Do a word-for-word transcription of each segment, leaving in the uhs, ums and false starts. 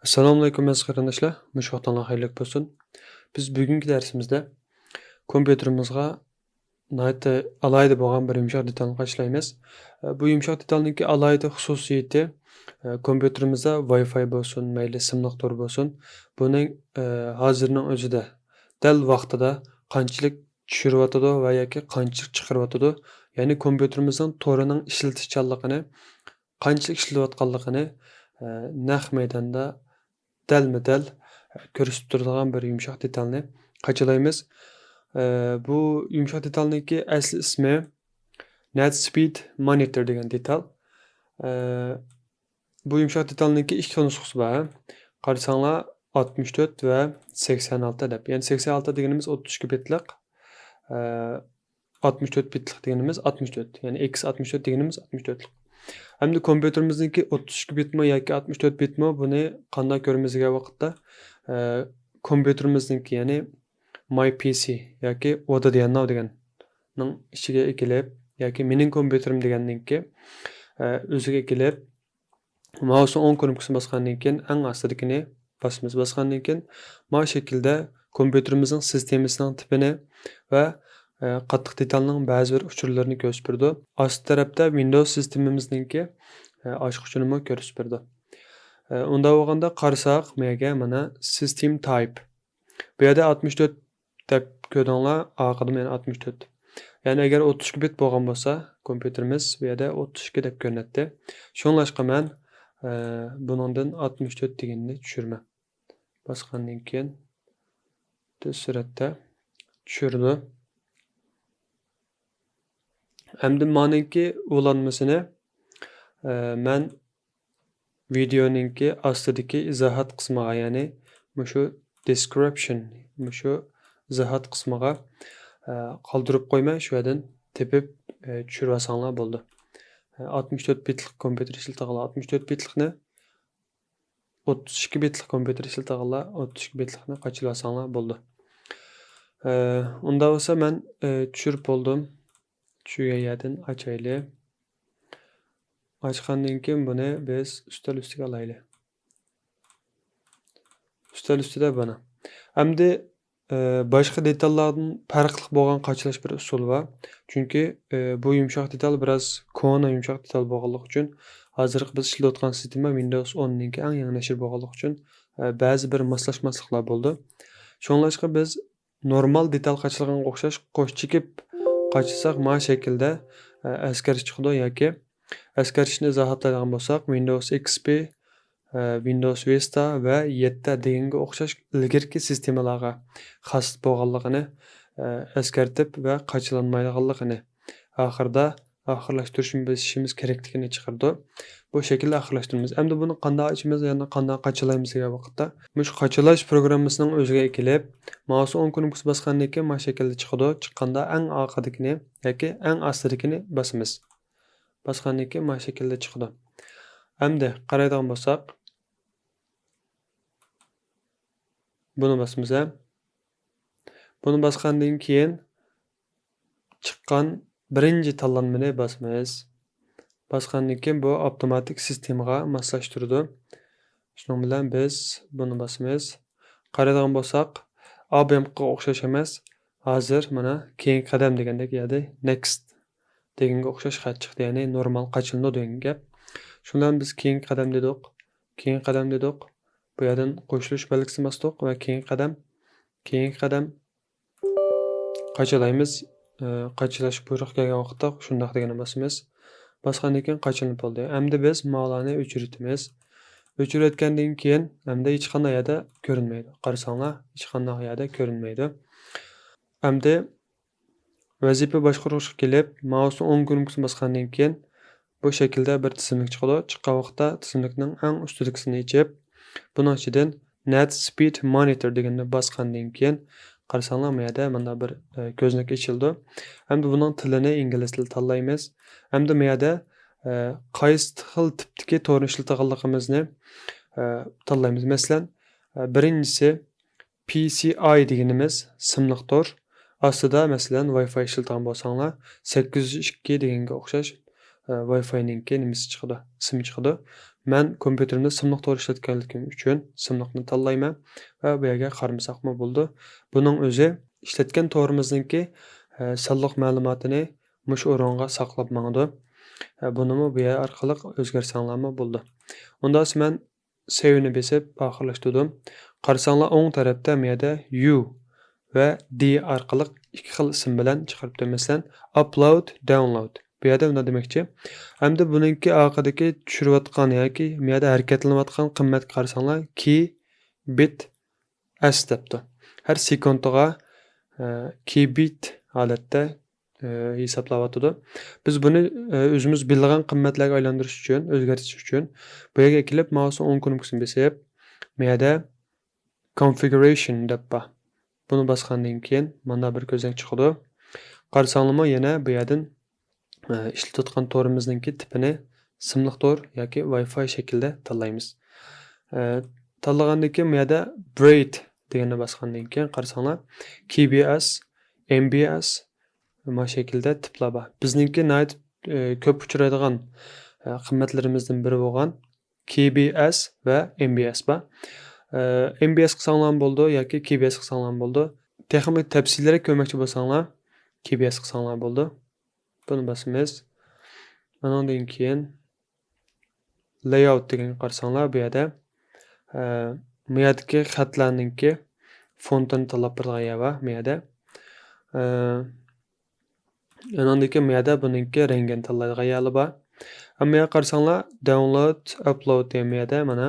ئەسسالامۇئەلەيكۇم ئەزىز قېرىنداشلار، مۇشۇ ۋاقتىڭلار خەيرلىك بولسۇن. بىز بۈگۈنكى دەرسىمىزدە كومپيۇتېرىمىزغا ناھايىتى ئالاھىدە بولغان بىر يۇمشاق دېتالنى قاچىلايمىز. بۇ يۇمشاق دېتالنىڭكى ئالاھىدە خۇسۇسىيىتى، كومپيۇتېرىمىزدا ۋاي فاي بولسۇن، مەيلى سىملىق تور بولسۇن، بۇنىڭ ھازىرنىڭ ئۆزىدە دەل ۋاقتىدا قانچىلىك چۈشۈرۈۋاتىدۇ ۋە ياكى قانچىلىك چىقىرىۋاتىدۇ، يەنى كومپيۇتېرىمىزنىڭ تورىنىڭ ئىشلىتىشچانلىقىنى، قانچىلىك ئىشلىتىۋاتقانلىقىنى، ئە، نەق مەيداندا دەلمۇ دەل كۆرسىتىپ تۇرىدىغان بىر يۇمشاق دېتالنى قاچىلايمىز. ئە، بۇ يۇمشاق دېتالنىڭكى ئەسلى ئىسمى نەت سپىد مونىتور دېگەن دېتال. ئە، بۇ يۇمشاق دېتالنىڭكى ئىككى خىل نۇسخىسى بار. قارىساڭلار، ئاتمىش تۆت ۋە سەكسەن ئالتە دەپ. يەنى سەكسەن ئالتە دېگىنىمىز ئوتتۇز ئىككى بىتلىق. ئە، ئاتمىش تۆت بىتلىق دېگىنىمىز ئاتمىش تۆت. يەنى ئېكس ئاتمىش تۆت دېگىنىمىز ئاتمىش تۆتلۈك. ئەمدى كومپيۇتېرىمىزنىڭكى ئوتتۇز ئىككى بىتمۇ ياكى ئاتمىش تۆت بىتمۇ، بۇنى قانداق كۆرىمىز دېگەن ۋاقىتتا، ئە، كومپيۇتېرىمىزنىڭكى، يەنى ماي پى سى ياكى ۋادا دىيەنناۋ دېگەننىڭ ئىچىگە ئېكىلىپ، ياكى مېنىڭ كومپيۇتېرىم دېگەننىڭكى، ئە، ئۆزىگە ئېكىلىپ، مائۇسنىڭ ئوڭ كۇنۇپكىسىنى باسقاندىن كېيىن، ئەڭ ئاستىدىكىنى باسىمىز. باسقاندىن كېيىن، مانا شەكىلدە كومپيۇتېرىمىزنىڭ سىستېمىسىنىڭ تىپىنى ۋە، ئە، قاتتىق دېتالنىڭ بەزى بىر ئۇچۇرلىرىنى كۆرسىتىپ بېرىدۇ. ئاستى تەرەپتە ۋىندوۋس سىستېمىمىزنىڭكى، ئە، ئاچقۇچىنىمۇ كۆرسىتىپ بېرىدۇ. ئە، ئۇنداق بولغاندا قارىساق، مەگە مانا سىستېم تايپ. بۇ يەردە ئاتمىش تۆت دەپ كۆردۈڭلار، ئارقىدىمۇ يەنە ئاتمىش تۆت. يەنى ئەگەر ئوتتۇز ئىككى بىت بولغان بولسا، كومپيۇتېرىمىز بۇ يەردە ئوتتۇز ئىككى دەپ كۆرۈنەتتى. شۇڭلاشقا مەن، ئە، بۇنىڭدىن ئاتمىش تۆت دېگىنىنى چۈشۈرىمەن. باسقاندىن كېيىن تېز سۈرئەتتە چۈشۈرىدۇ. ئەمدى مانىڭكى ئۇلانمىسىنى، ئە، مەن ۋىدېئونىڭكى ئاستىدىكى ئىزاھات قىسمىغا، يەنى مۇشۇ دېسكرىپشن، مۇشۇ ئىزاھات قىسمىغا، ئە، قالدۇرۇپ قويماي، شۇ يەردىن تېپىپ، ئە، چۈشۈرۈۋالساڭلار بولىدۇ. ئە، ئاتمىش تۆت بىتلىق كومپيۇتېر ئىشلىتىدىغانلار ئاتمىش تۆت بىتلىقنى، ئوتتۇز ئىككى بىتلىق كومپيۇتېر ئىشلىتىدىغانلار ئوتتۇز ئىككى بىتلىقنى قاچىلىۋالساڭلار بولىدۇ. ئە، ئۇنداق بولسا مەن، ئە، چۈشۈرۈپ بولدۇم. چۈشۈرگەن يەردىن ئاچايلى. ئاچقاندىن كېيىن بۇنى بىز ئۈستەل ئۈستىگە ئالايلى. ئۈستەل ئۈستىدە بۇنى. ئەمدى، ئە، باشقا دېتاللاردىن پەرقلىق بولغان قاچىلاش بىر ئۇسۇلى بار. چۈنكى، ئە، بۇ يۇمشاق دېتال بىراز كونا يۇمشاق دېتال بولغانلىقى ئۈچۈن، ھازىرقى بىز ئىشلىتىۋاتقان سىستېما ۋىندوۋس ئوننىڭكى ئەڭ يېڭى نەشر بولغانلىقى ئۈچۈن، ئە، بەزى بىر ماسلاشماسلىقلار بولىدۇ. شۇڭلاشقا بىز نورمال دېتال قاچىلىغانغا ئوخشاش قوش چېكىپ قاچىلىساق، مانا شەكىلدە، ئە، ئەسكەرتىش چىقىدۇ ياكى ئەسكەرتىشنى ئىزاھاتلايدىغان بولساق، ۋىندوۋس ئېكس پى، ئە، ۋىندوۋس ۋىستا ۋە يەتتە دېگەنگە ئوخشاش ئىلگىرىكى سىستېمىلارغا خاس بولغانلىقىنى، ئە، ئەسكەرتىپ ۋە قاچىلانمايدىغانلىقىنى، ئاخىرىدا ئاخىرلاشتۇرۇشنى بېسىشىمىز كېرەكلىكىنى چىقىرىدۇ. بۇ شەكىلدە ئاخىرلاشتۇرىمىز. ئەمدى بۇنى قانداق ئېچىمىز يەنى قانداق قاچىلايمىز دېگەن ۋاقىتتا، مۇشۇ قاچىلاش پروگراممىسىنىڭ ئۆزىگە ئېكىلىپ، مائۇسنىڭ ئوڭ كۇنۇپكىسى باسقاندىن كېيىن مانا شەكىلدە چىقىدۇ. چىققاندا ئەڭ ئارقىدىكىنى ياكى ئەڭ ئاستىدىكىنى باسىمىز. باسقاندىن كېيىن مانا شەكىلدە چىقىدۇ. ئەمدى قارايدىغان بولساق، بۇنى باسىمىز، ھە؟ بۇنى باسقاندىن كېيىن چىققان بىرىنچى تاللانمىنى باسىمىز. باسقاندىن كېيىن بۇ ئاپتوماتىك سىستېمىغا ماسلاشتۇرىدۇ. شۇنىڭ بىلەن بىز بۇنى باسىمىز. قارايدىغان بولساق، ئابېمقىغا ئوخشاش ئەمەس. ھازىر مانا كېيىنكى قەدەم دېگەندەك يەردە نېكىست دېگەنگە ئوخشاش خەت چىقتى. يەنى نورمال قاچىلىنىدۇ دېگەن گەپ. شۇنىڭ بىلەن بىز كېيىنكى قەدەم دېدۇق. كېيىنكى قەدەم دېدۇق. بۇ يەردىن قوشۇلۇش بەلگىسىنى باستۇق ۋە كېيىنكى قەدەم، كېيىنكى قەدەم قاچىلايمىز. ئى، قاچىلاش بۇيرۇقى كەلگەن ۋاقىتتا شۇنداق دېگەننى باسىمىز. باسقاندىن كېيىن قاچىلىنىپ بولدى. ئەمدى بىز ماۋۇلارنى ئۆچۈرۈۋېتىمىز. ئۆچۈرۈۋەتكەندىن كېيىن ئەمدى ھېچقانداق يەردە كۆرۈنمەيدۇ. قارىساڭلار، ھېچقانداق يەردە كۆرۈنمەيدۇ. ئەمدى ۋەزىپە باشقۇرغۇچقا كېلىپ، مائۇسنىڭ ئوڭ كۇنۇپكىسىنى باسقاندىن كېيىن، بۇ شەكىلدە بىر تىزىملىك چىقىدۇ. چىققان ۋاقىتتا تىزىملىكنىڭ ئەڭ ئۈستىدىكىسىنى ئېچىپ، بۇنىڭ ئىچىدىن نەت سپىد مونىتور دېگەننى باسقاندىن كېيىن، قارىساڭلار، ما يەردە مانداق بىر، ئە، كۆزنەك ئېچىلىدۇ. ئەمدى بۇنىڭ تىلىنى ئىنگلىز تىلى تاللايمىز. ئەمدى ما يەردە، ئە، قايسى خىل تىپتىكى تورنى ئىشلىتىدىغانلىقىمىزنى، ئە، تاللايمىز. مەسىلەن، ئە، بىرىنچىسى، پى سى ئاي دېگىنىمىز سىملىق تور. ئاستىدا، مەسىلەن، ۋاي فاي ئىشلىتىدىغان بولساڭلار، سەككىز يۈز ئىككى دېگەنگە ئوخشاش، ئە، ۋاي فاينىڭكى نېمىسى چىقىدۇ، ئىسمى چىقىدۇ. مەن كومپيۇتېرىمدا سىملىق تور ئىشلەتكەنلىكىم ئۈچۈن سىملىقنى تاللايمەن ۋە بۇ يەرگە قارىمىساقمۇ بولىدۇ. بۇنىڭ ئۆزى ئىشلەتكەن تورىمىزنىڭكى، ئە، سانلىق مەلۇماتىنى مۇشۇ ئورۇنغا ساقلاپ ماڭىدۇ. ئە، بۇنىمۇ بۇ يەر ئارقىلىق ئۆزگەرتسەڭلارمۇ بولىدۇ. ئۇنداقتا مەن سېۋنى بېسىپ ئاخىرلاشتۇردۇم. قارىساڭلار ئوڭ تەرەپتە مۇ يەردە يۇ ۋە دى ئارقىلىق ئىككى خىل ئىسىم بىلەن چىقىرىپتۇ. مەسىلەن، ئاپلود، داونلود. بۇ يەردە مۇنداق دېمەكچى. ئەمدى بۇنىڭكى ئارقىدىكى چۈشۈرۈۋاتقان ياكى مۇ يەردە ھەرىكەتلىنىۋاتقان قىممەتكە قارىساڭلار، كي بىت ئەس دەپتۇ. ھەر سېكۇنتىغا، ئە، كي بىت ھالەتتە، ئە، ھېسابلاۋاتىدۇ. بىز بۇنى، ئە، ئۆزىمىز بىلىدىغان قىممەتلەرگە ئايلاندۇرۇش ئۈچۈن، ئۆزگەرتىش ئۈچۈن بۇ يەرگە كېلىپ ماۋسنىڭ ئوڭ كۇنۇپكىسىنى بېسىپ، بۇ يەردە كونفىگۇرېيشن دەپ بار. بۇنى باسقاندىن كېيىن مانا بىر كۆزنەك چىقىدۇ. قارىساڭلارمۇ يەنە بۇ يەردىن، ئە، ئىشلىتىۋاتقان تورىمىزنىڭكى تىپىنى سىملىق تور ياكى ۋاي فاي شەكلىدە تاللايمىز. ئە، تاللىغاندىن كېيىن بۇ يەردە بىرېيت دېگەننى باسقاندىن كېيىن قارىساڭلار، كي بى ئەس، ئېم بى ئەس، ما شەكىلدە تىپلار بار. بىزنىڭكى ناھايىتى، ئە، كۆپ ئۇچرايدىغان، ئە، قىممەتلىرىمىزدىن بىرى بولغان كي بى ئەس ۋە ئېم بى ئەس بار. ئە، ئېم بى ئەس قىلساڭلارمۇ بولىدۇ ياكى كي بى ئەس قىلساڭلارمۇ بولىدۇ. تېخىمۇ تەپسىلىيرەك كۆرمەكچى بولساڭلار، كي بى ئەس قىلساڭلار بولىدۇ. بۇنى باسىمىز. ئۇنىڭدىن كېيىن لەيئاۋت دېگەنگە قارىساڭلار، بۇ يەردە، ئە، بۇ يەردىكى خەتلەرنىڭكى فونتىنى تاللاپ بېرىدىغان يەر بار، بۇ يەردە. ئە، ئۇنىڭدىن كېيىن بۇ يەردە بۇنىڭكى رەڭگىنى تاللايدىغان يەرلەر بار. ئەمما يەنە قارىساڭلار، داونلود، ئاپلود دېگەن بۇ يەردە مانا،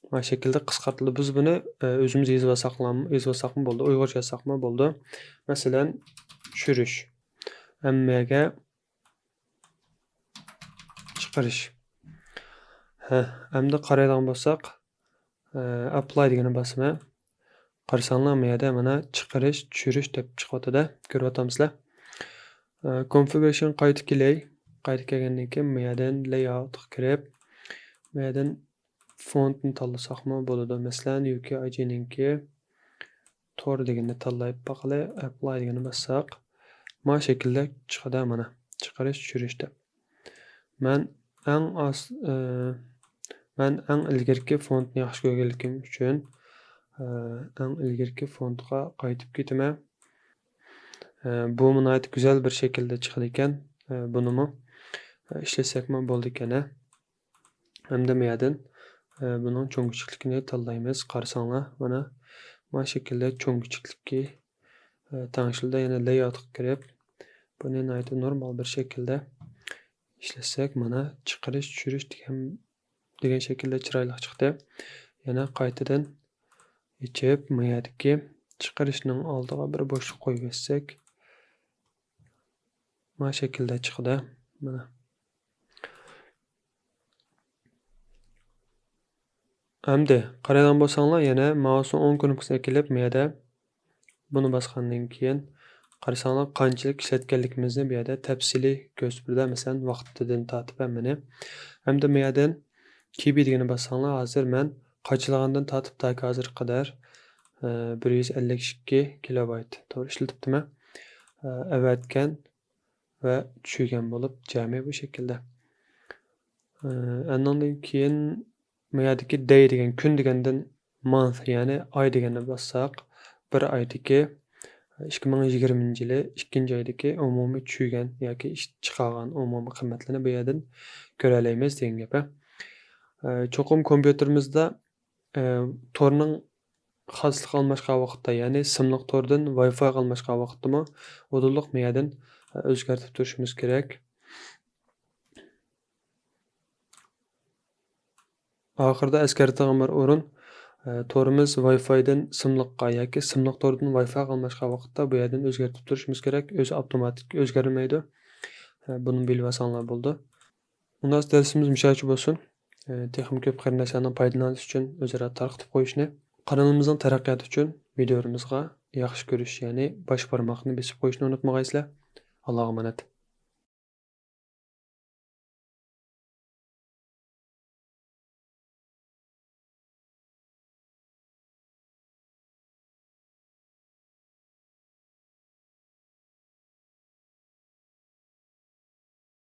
مانا شەكىلدە قىسقارتىلدى. بىز بۇنى، ئە، ئۆزىمىز يېزىۋالساقلا-، يېزىۋالساقمۇ بولىدۇ، ئۇيغۇرچە يازساقمۇ بولىدۇ. مەسىلەن، چۈشۈرۈش. ھەممىگە چىقىرىش. ھە، ئەمدى قارايدىغان بولساق، ئە، ئەپلاي دېگىنى باسىمەن. قارىساڭلار، ما يەردە مانا چىقىرىش، چۈشۈرۈش دەپ چىقىۋاتىدۇ. كۆرۈۋاتامسىلەر؟ ئە، كونفىگۇرېيشن قايتا كېلەي. قايتا كەلگەندىن كېيىن، ما يەردىن لەيئاۋتقا كىرىپ، ما يەردىن فونتنى تاللىساقمۇ بولىدۇ. مەسىلەن، يۇ كېي ئاي جىنىڭكى تور دېگىنىنى تاللاپ باقىلى، ئەپلاي دېگىنىنى باسساق، ما شەكىلدە چىقىدۇ مانا، چىقىرىش، چۈشۈرۈش دەپ. مەن ئەڭ ئاس-، ئى، مەن ئەڭ ئىلگىرىكى فونتنى ياخشى كۆرگەنلىكىم ئۈچۈن، ئى، ئەڭ ئىلگىرىكى فونتقا قايتىپ كېتىمەن. ئى، بۇمۇ ناھايىتى گۈزەل بىر شەكىلدە چىقىدىكەن. ئى، بۇنىمۇ، ئى، ئىشلەتسەكمۇ بولىدىكەن، ھە. ھەمدە مۇ يەردىن، ئە، بۇنىڭ چوڭ كىچىكلىكىنى تاللايمىز. قارىساڭلار، مانا، ما شەكىلدە چوڭ كىچىكلىكى، ئە، تەڭشىلدى. يەنە لەيئاۋتقا كىرىپ، بۇنى ناھايىتى نورمال بىر شەكىلدە ئىشلەتسەك، مانا، چىقىرىش، چۈشۈرۈش دېگەن، دېگەن شەكىلدە چىرايلىق چىقتى. يەنە قايتىدىن ئېچىپ، ما يەردىكى چىقىرىشنىڭ ئالدىغا بىر بوشلۇق قويۇۋەتسەك، ما شەكىلدە چىقىدۇ. مانا. ئەمدى قارايدىغان بولساڭلار، يەنە مائۇسنىڭ ئوڭ كۇنۇپكىسىنى ئەكېلىپ، ما يەردە بۇنى باسقاندىن كېيىن، قارىساڭلار، قانچىلىك ئىشلەتكەنلىكىمىزنى بۇ يەردە تەپسىلىي كۆرسىتىپ بېرىدۇ. مەسىلەن، ۋاقتىدىن تارتىپ ھەممىنى. ئەمدى ما يەردىن كىبى دېگىنى باسساڭلار، ھازىر مەن قاچىلىغاندىن تارتىپ تاكى ھازىرغا قەدەر، ئە، بىر يۈز ئەللىك ئىككى كىلوبايت تور ئىشلىتىپتىمەن. ئە، ئەۋەتكەن ۋە چۈشۈرگەن بولۇپ، جەمئىي بۇ شەكىلدە. ئە، ئاندىن كېيىن ما يەردىكى دەي دېگەن، كۈن دېگەندىن مانث، يەنى ئاي دېگەننى باسساق، بىر ئايدىكى، ئىككى مىڭ يىگىرمىنچى يىلى ئىككىنچى ئايدىكى ئومۇمىي چۈشۈرگەن ياكى ئىش-، چىقارغان ئومۇمىي قىممەتلىرىنى بۇ يەردىن كۆرەلەيمىز دېگەن گەپ. ئە، چوقۇم كومپيۇتېرىمىزدا، ئە، تورنىڭ خاسلىقى ئالماشقان ۋاقىتتا، يەنى سىملىق توردىن ۋاي فايغا ئالماشقان ۋاقىتتىمۇ ئۇدۇللۇق ما يەردىن، ئە، ئۆزگەرتىپ تۇرۇشىمىز كېرەك. ئاخىرىدا ئەسكەرتىدىغان بىر ئورۇن، ئە، تورىمىز ۋاي فايدىن سىملىققا ياكى سىملىق توردىن ۋاي فايغا ئالماشقان ۋاقىتتا بۇ يەردىن ئۆزگەرتىپ تۇرۇشىمىز كېرەك. ئۆزى ئاپتوماتىك ئۆزگەرمەيدۇ. ئە، بۇنى بىلىۋالساڭلار بولىدۇ. ئۇنداق دەرسىمىز مۇشۇ يەرچە بولسۇن. ئە، تېخىمۇ كۆپ قېرىنداشلارنىڭ پايدىلىنىش ئۈچۈن ئۆزئارا تارقىتىپ قويۇشنى، قانىلىمىزنىڭ تەرەققىياتى ئۈچۈن ۋىدىيولىرىمىزغا ياخشى كۆرۈش، يەنى باش بارماقنى بېسىپ قويۇشنى ئۇنتۇمىغايسىلەر. ئاللاغا ئامانەت.